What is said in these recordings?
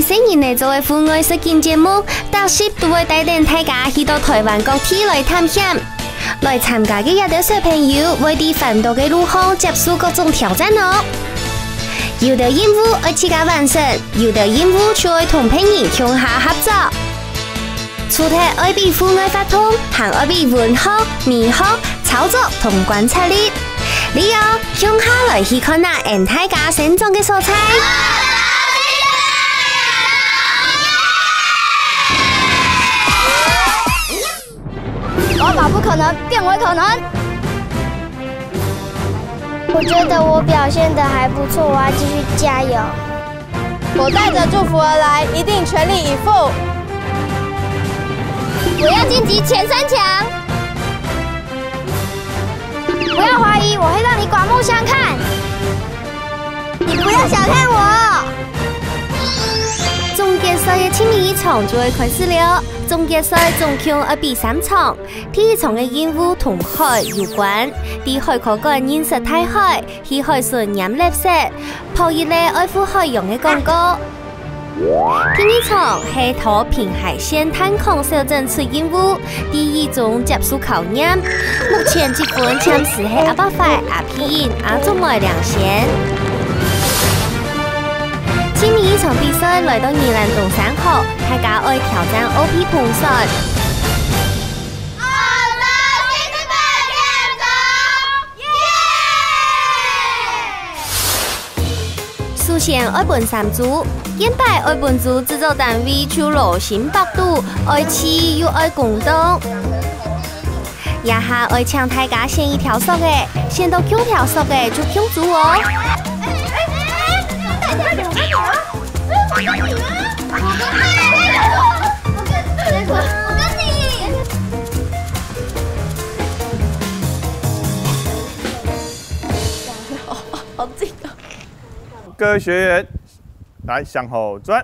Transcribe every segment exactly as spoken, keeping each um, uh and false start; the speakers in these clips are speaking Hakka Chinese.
細人仔做个戶外實境節目，逐集都會帶等大家去到臺灣各地來探險。來參加个這兜小朋友會在環島个路項接受各種挑戰哦。有兜任務愛自家完成，有兜任務就愛同別人共下合作。除忒愛比戶外活動，還愛比文學、美學、 操作同觀察力。這下，共下來去看啊𠊎大家生長个所在。我把不可能變為可能。我覺得我表現得還不錯，我要繼續加油。 我帶著祝福而來，一定全力以赴。我要晉級前三強。不要懷疑，我會讓你刮目相看。你不要小看我。總決賽个最尾一場就會開始了。總決賽總共愛比三場，第一場个任務同海有關，在海科館認識大海， 去海脣拈垃圾，拍一个愛護海洋个廣告。第二場係拖平溪線探礦小鎮出任務，在雨中接受考驗。目前積分暫時係阿伯輝、阿皮影、阿祖妹領先。最尾一場比賽來到宜蘭東山口，大家愛挑戰O P帆船。 首先愛分三組，見擺愛分組製作單位就勞心百肚，愛趣又愛公道。這下愛請大家選一條索仔，選到共條索仔就共組哦。 各位學員，來，向後轉。來，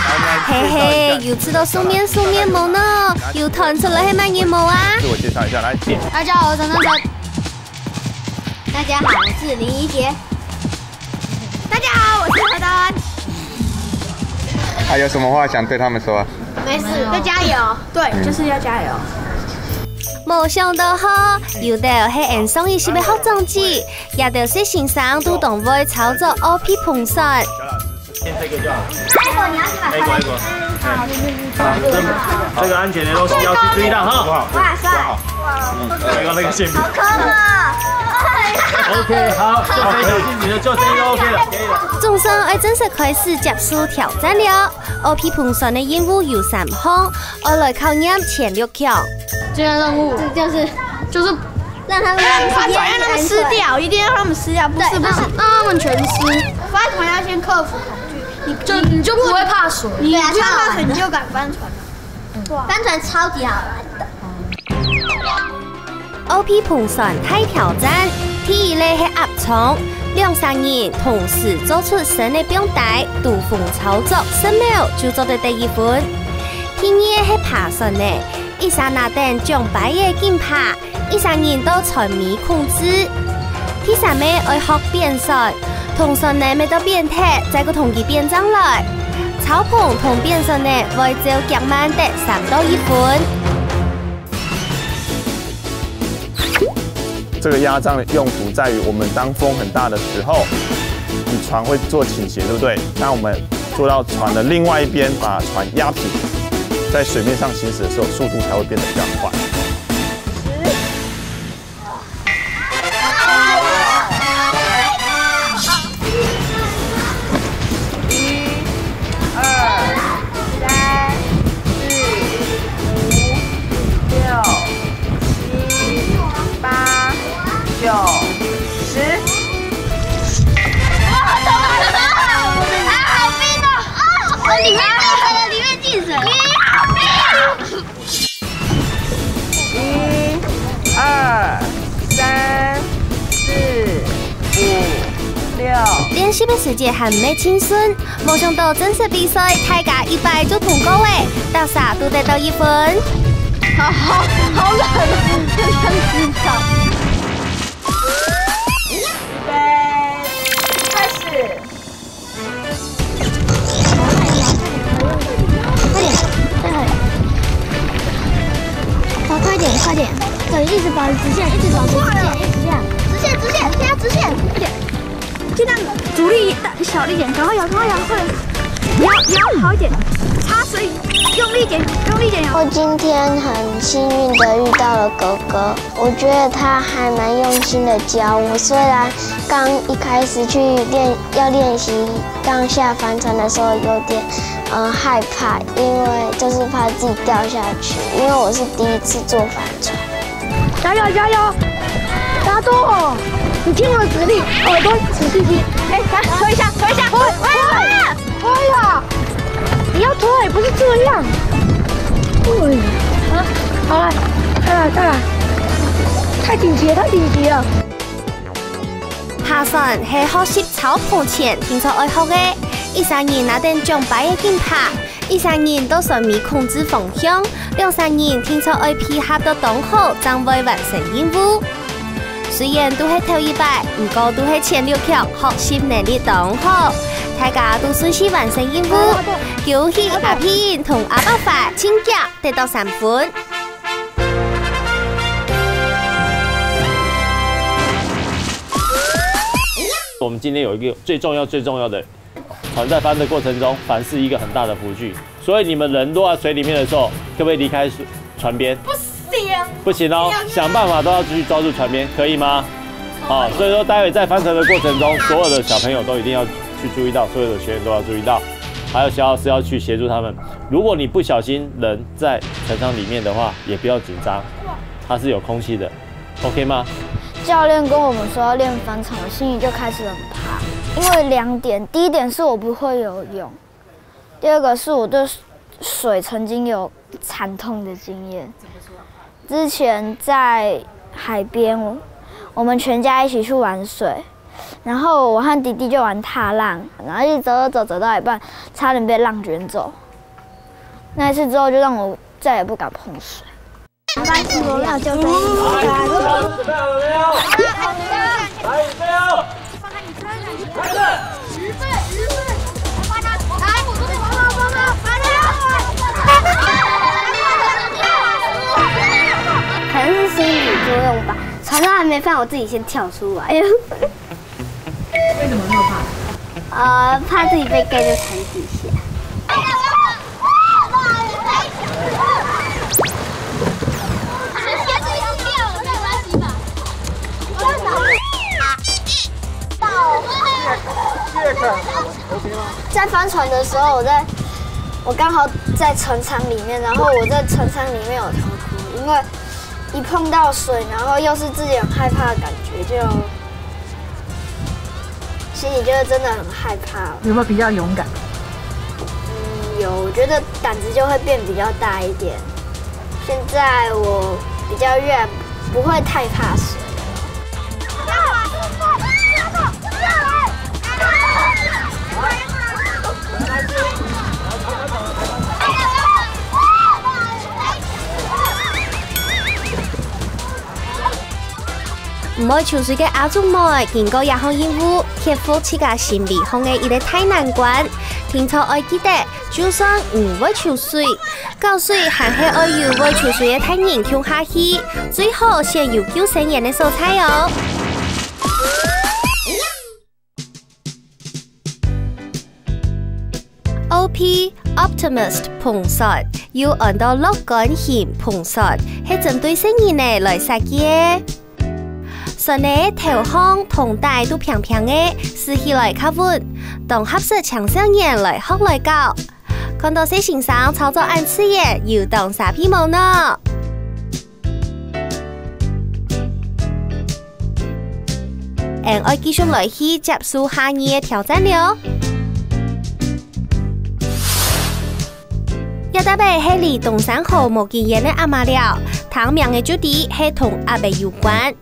我們來介紹一下。嘿嘿，有食到素麵素麵無呢？有傳出來係麼人無啊？自我介紹一下，來，請。大家好，我是陳振成。大家好，我是林依潔。大家好，我是何大安。還有什麼話想對他們說啊？沒事，要加油。對，就是要加油。 無想到吼，有兜係𠊎上一集个學長姊，這兜細先生都當會操作O P帆船。先這個就好。這個你要去買回來。這個安全的東西要去注意到哈。哇，帥。嗯，剛剛那個線。好可愛。OK，好，就這一個，你的就這一個OK了，可以了。總算愛正式開始接受挑戰了。 O P帆船个任務有三項，愛來考驗前六強。這個任務就是就是讓他們讓帆船讓他們濕掉，一定要讓他們濕掉，不是不行，讓他們全濕。帆船要先克服恐懼，你就你就不會怕水，你不要怕水，你就敢帆船了。對啊，帆船超級好玩的。 O P帆船大挑戰，第一个係鴨場，兩儕人同時做出新个枋仔，兜風操作，十秒就做得得一分。第二个係扒船仔，一儕拿等槳桮仔緊扒，一儕人到船尾控制。第三个愛學扁船， 同船仔搣到扁忒，再過同佢扁正來。操拚同扁船仔會照夾慢得三到一分。這個壓杖的用途在於，我們當風很大的時候，你船會做傾斜，對不對？那我們做到船的另外一邊，把船壓平，在水面上行駛的時候，速度才會變得比較快。 一、二、三、四、五、六、七、八、九、十。啊，好冰哦！啊，哦，裡面進水了，裡面進水了。你好冰哦！ 一、二、三、四、五、六。練習个時節還毋係盡順，無想到正式比賽，大家一擺就通過咧，逐儕都得到一分。好，好，好冷，真的很冷。預備，開始。快点，对，一直保持直线，一直保持直线，一直这样。直线，直线，现在直线。这样阻力大，小一点，赶快摇，赶快摇，快点！摇，摇好一点，差水，用力一点，用力一点摇。我今天很幸运的遇到了哥哥，我觉得他还蛮用心的教我，虽然刚一开始去练，要练习刚下帆船的时候有点，呃，害怕，因为就是怕自己掉下去，因为我是第一次坐帆船。加油，加油！加油哦！你听我指令，耳朵仔细听。哎，来，推一下，推一下。推，推，推呀！你要推，不是这样。对，啊，好了，再来，再来。太顶级了，太顶级了。爬山係學習超跑前定著愛學个，一儕人拿等獎牌个緊爬，一儕人到船尾控制方向，兩儕人定著愛配合到當好，正會完成任務。雖然都係頭一擺，毋過都係前六強，學習能力當好。大家都順序完成任務，恭喜阿平同阿伯凡晉級，得到三分。我们今天有一个最重要、最重要的船在翻的过程中，帆是一个很大的浮具，所以你们人落在水里面的时候，可不可以离开水船边？不行。不行哦，想办法都要去抓住船边，可以吗？好，所以说待会在翻船的过程中，所有的小朋友都一定要去注意到，所有的学员都要注意到，还有小老师要去协助他们。如果你不小心人在船舱里面的话，也不要紧张，它是有空气的，OK 吗？教练跟我们说要练帆船，我心里就开始很怕，因为两点，第一点是我不会游泳，第二个是我对水曾经有惨痛的经验。之前在海边，我我们全家一起去玩水，然后我和弟弟就玩踏浪，然后一直走走走走到一半，差点被浪卷走。那一次之后，就让我再也不敢碰水。可能是心理作用吧，船都还没翻，我自己先跳出来。为什么那么怕？呃，怕自己被盖在船底下。在翻船的时候，我在，我刚好在船舱里面，然后我在船舱里面有偷哭，因为一碰到水，然后又是自己很害怕的感觉，就心里就会真的很害怕。有没有比较勇敢？嗯，有，我觉得胆子就会变比较大一点。现在我比较越不会太怕水。毋會泅水个阿祖妹，經過這項任務，克服自家心理上个一個大難關。定著愛記得，就算毋會泅水，搞水還係愛有會泅水个大人共下去，最好選有救生員个所在哦。 O P Optimist 篷船，又安到樂觀型篷船，係針對細人仔來設計个。船个頭項同底都平平个，駛起來較穩，當合適青少年來學來搞。看到細先生操作恁自然，有當沙鼻無呢？ 𫣆愛繼續來去接受下二个挑戰了。這搭仔係離東山河無幾遠个阿媽寮，聽名仔就知係同鴨仔有關。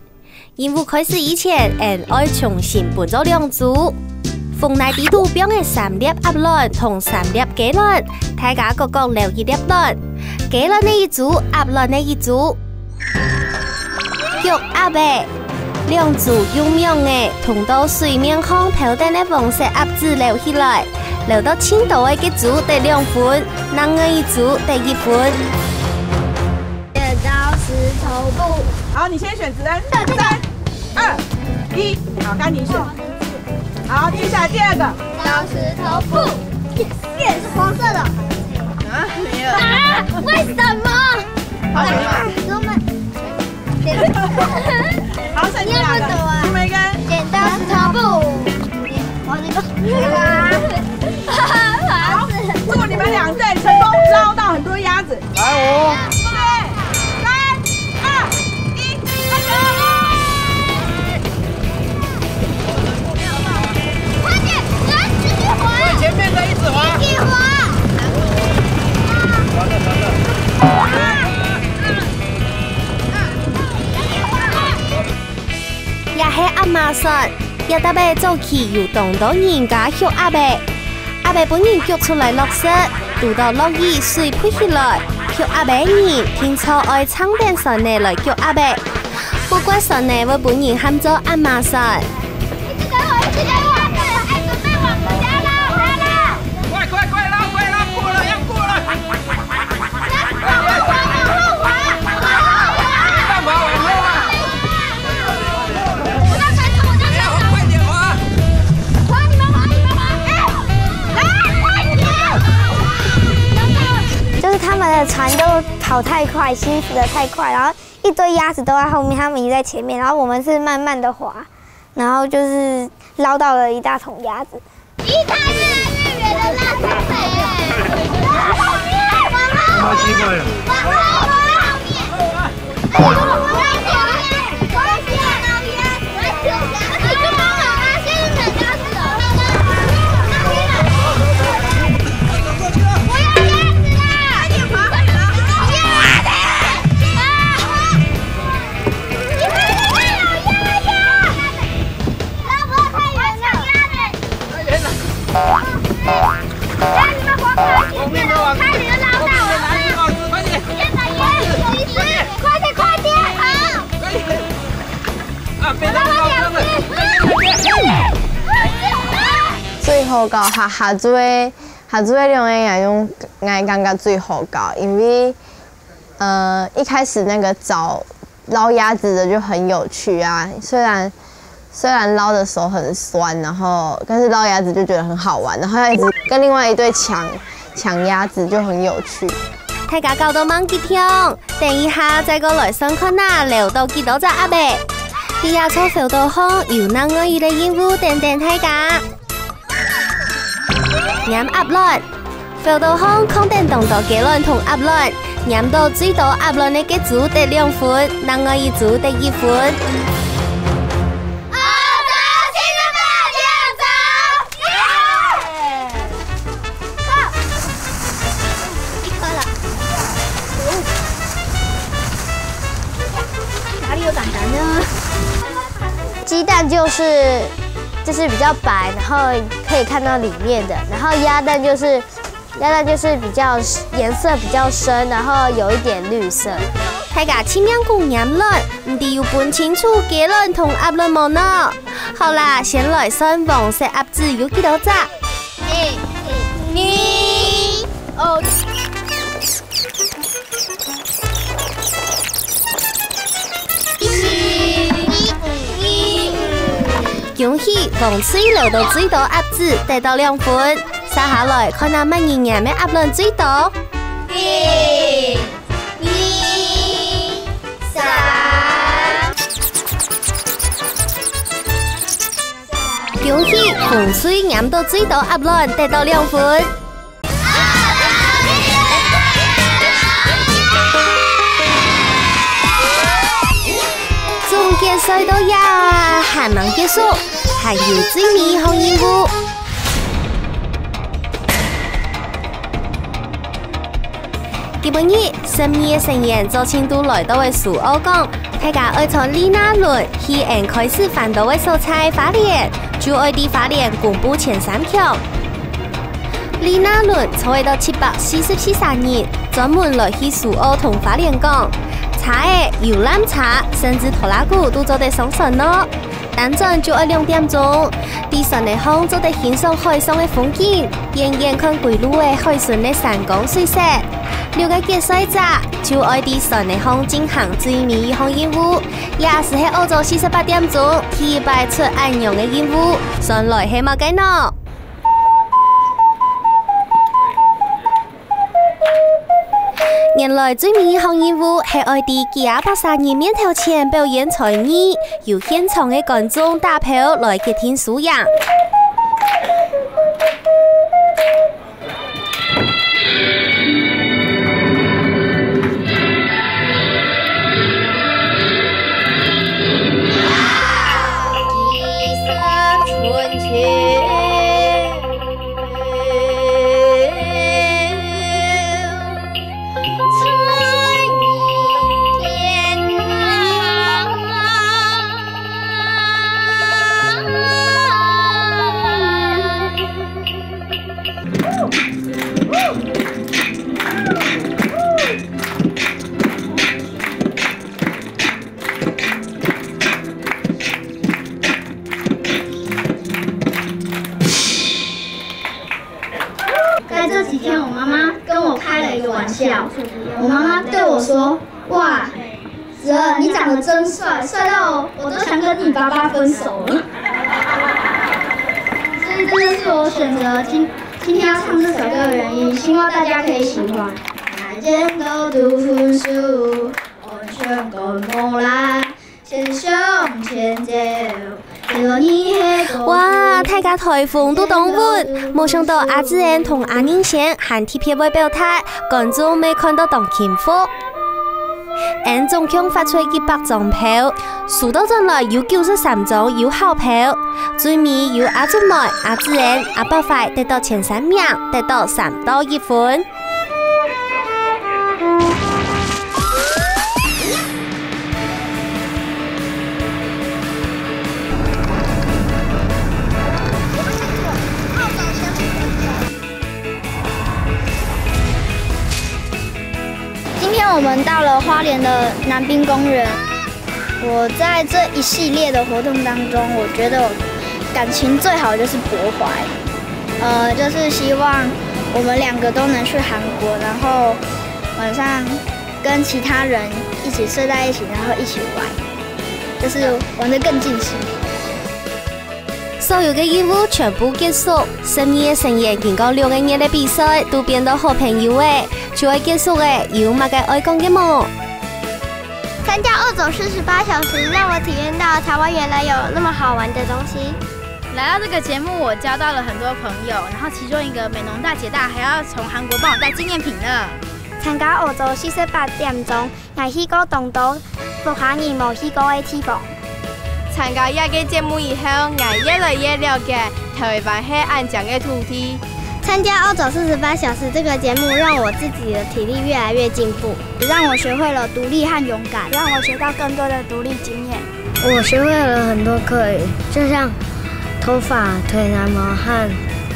任務開始以前，𫣆愛重新分做兩組。紅泥底肚放个三粒鴨卵同三粒雞卵，大家各各留一粒卵。雞卵个一組，鴨卵个一組。 逐鴨仔，兩組用網仔通到水面項漂等个黃色鴨子撈起來，撈到盡多个該組得兩分，另外一組得一分。剪刀石头布。好，你先选，子恩。三、二、一，好，该你选。好，接下来第二个。刀石头布。Yes，yes，黄色的。啊，没有。啊，为什么？好，没有。我们好，剩下两个，你们一个。剪刀石头布。我那个。好，祝你们两队成功捞到很多鸭子。来，五、四、三、二、一，开始！快点，前面的一直滑。一直滑。完了，完了。 也係鴨嫲船，這搭仔早期有當多人家畜鴨仔。鴨仔分人逐出來落雪，堵到落雨水濺起來，畜鴨仔人定著愛撐等船仔來逐鴨仔。不過船仔會分人喊做鴨嫲船。快快快，撈快撈，過了，要過了！ 就是他们的船都跑太快，行驶的太快，然后一堆鸭子都在后面，他们一直在前面，然后我们是慢慢的滑，然后就是捞到了一大桶鸭子。离它越来越远了，那是谁？往后面，往后面，往后面。 快点，快点，好！最好搞下下最下最个兩个也用，𠊎感觉最好搞，因为呃一开始那个找捞鸭子的就很有趣啊，虽然虽然捞的手很酸，然后但是捞鸭子就觉得很好玩，然后要一直跟另外一队抢抢鸭子就很有趣。大家搞到吂激動，等一下再過來算看啊，撈到幾多隻鴨仔。這下坐浮島項有另外一個任務等等大家。拈鴨卵，浮島項囥等當多雞卵同鴨卵，拈到最多鴨卵个該組得兩分，另外一組得一分。 哪里有胆胆呢？鸡蛋就是就是比较白，然后可以看到里面的，然后鸭蛋就是鸭蛋就是比较颜色比较深，然后有一点绿色。大家盡命講拈卵，毋知有分清楚雞卵同鴨卵無呢？好啦，先來算黃色鴨子有幾多隻。 二、二、哦。恭喜黃隊撈到最多鴨子，得到兩分。續下來，看下麼人拈个鴨卵最多。二、 二、三。恭喜紅隊拈到最多鴨卵，得到兩分。總決賽到這，還吂結束，還有最尾一項任務。 今晡日，十二個成員做陣都來到个蘇澳港，大家愛從利那崙去𫣆開始環島个所在花蓮，就愛在花蓮公布前三強。利那崙坐會到七百四十四儕人，專門來去蘇澳同花蓮港。車仔、遊覽車，甚至拖拉庫都做得上船哦。 單轉就愛兩點鐘，在船仔項做得欣賞海上个風景，遠遠看歸路个海脣个山光水色。六个決賽者就愛在船仔項進行最尾一項任務，也就係朝早四十八點鐘第一擺出遠洋个任務，船來係麼个呢？原來最尾一項任務係愛在幾下百儕人面頭前表演才藝，由現場个觀眾打票來決定輸贏。 在这几天，我妈妈跟我开了一个玩笑。我妈妈对我说：“哇，子儿，你长得真帅，帅到我都想跟你爸爸分手了。”所以这就是我选择今今天要唱这首歌的原因，希望大家可以喜欢。见到都分手，安全感无啦，先向前走。哇，大家台風都當穩，無想到阿志恩同阿寧先還特別會表態，觀眾乜看到當欽服。恩總共發出一百張票，輸到轉來有九十三張有好票，最尾由阿祝妹、阿志恩、阿伯懷得到前三名，得到三到一分。 今天我们到了花莲的南滨公园。我在这一系列的活动当中，我觉得我感情最好的就是博怀，呃，就是希望我们两个都能去韩国，然后晚上跟其他人一起睡在一起，然后一起玩，就是玩得更尽兴。 所有个任務全部結束，十二个成員經過六个月个比賽，都變到好朋友欸。就愛結束欸，有麼个愛講个無？参加澳洲四十八小时，让我体验到台湾原来有那么好玩的东西。来到这个节目，我交到了很多朋友，然后其中一个美浓大姐大还要从韩国帮我带纪念品呢。参加澳洲四十八点钟， 𠊎去過當多屋下人無去過个地方。參加這个節目以後，𠊎越來越了解台灣係恁靚个土地。参加澳洲四十八小时这个节目，让我自己的体力越来越进步，让我学会了独立和勇敢，让我学到更多的独立经验。我学会了很多客语，就像头发、腿、眉毛和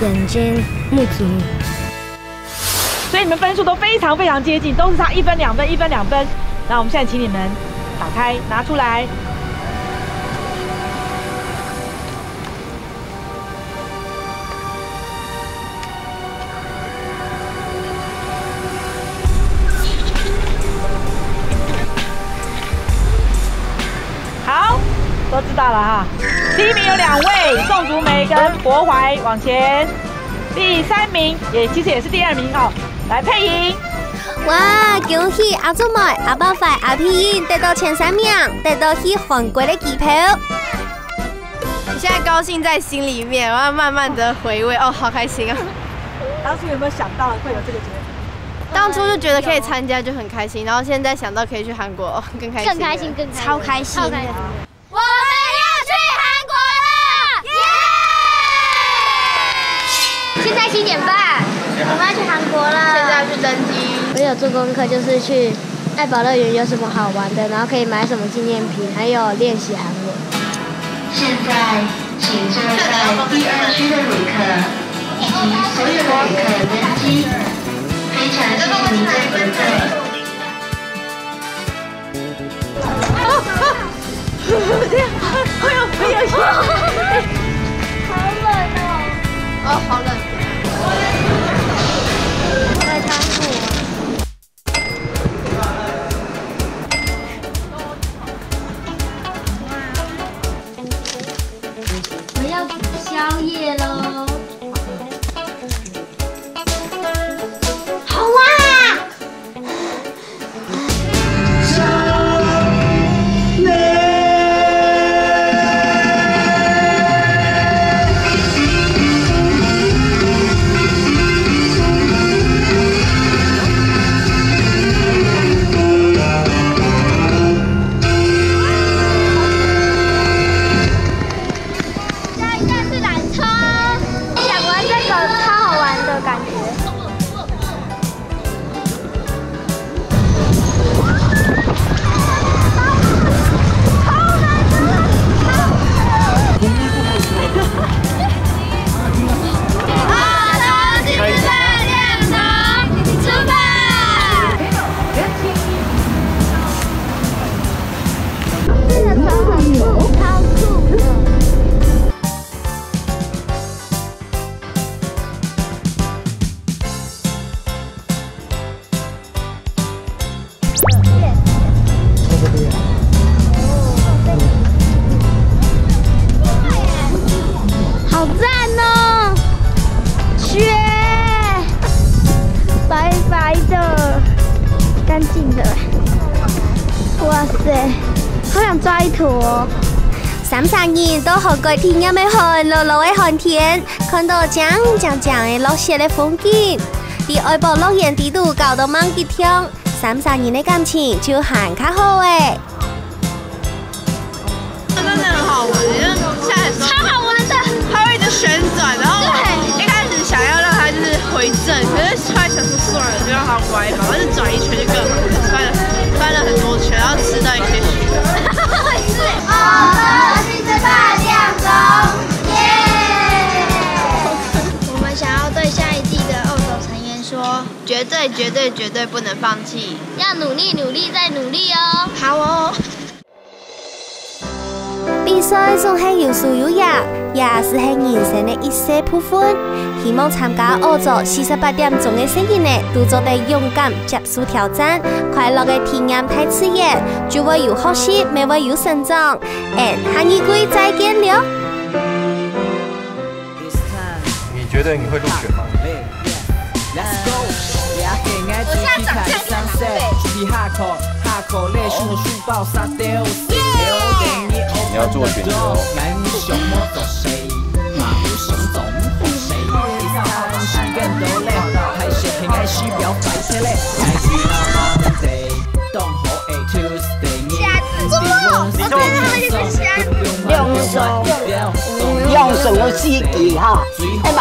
眼睛、目珠。 所以你们分数都非常非常接近，都是差一分、两分、一分、两分。那我们现在请你们打开，拿出来。好，都知道了哈。第一名有两位，宋竹梅跟博怀往前。 第三名，也，其实也是第二名哦，来，佩莹。哇，恭喜阿祝妹、阿伯懷、阿佩瑩得到前三名，得到去韩國个機票。我现在高兴在心里面，我要慢慢的回味。哦，好开心啊！当初有没有想到会有这个结果？当初就觉得可以参加就很开心，然后现在想到可以去韩国，哦，更开心了。更开心，更开心。超开心的。超开心。 我们要去韩国了！耶！现在七点半，我们要去韩国了。现在要去登机。我有做功课，就是去爱宝乐园有什么好玩的，然后可以买什么纪念品，还有练习韩文。现在，请坐在第二区的旅客，以及所有的旅客登机。非常谢谢您的乘坐。 哎呦，哎呦，好冷哦。哦，好冷。在看我。干净的。哇塞，好想抓一坨哦。三儕人到韓國體驗个寒漉漉个寒天，看到靚靚靚个落雪个風景，在愛寶樂園底肚搞到吂激動，三儕人个感情就還較好欸。 真的很好玩，就是下来的时候超好玩的。它会一直旋转，然后对。一开始想要让它就是回正，可是后来想说算了，就让它歪吧，反正转一圈就更好，翻了翻了很多圈，然后吃到一些雪。我也是。哦，七十八点钟，耶！我们想要对下一季的澳洲成员说，绝对绝对绝对不能放弃，要努力努力再努力哦。好哦。 比賽總係有輸有贏，也就係人生个一小部分。希望參加澳洲四十八點鐘个細人仔，都做得勇敢接受挑戰，快樂个體驗大自然，就會有學習，乜會有成長。俺下二季再見了。 你覺得你會入選嗎？我現在長相像什麼？你要做選擇哦。你做什麼？我看到那個是蝦子。兩手，兩手的司機哈，哎媽！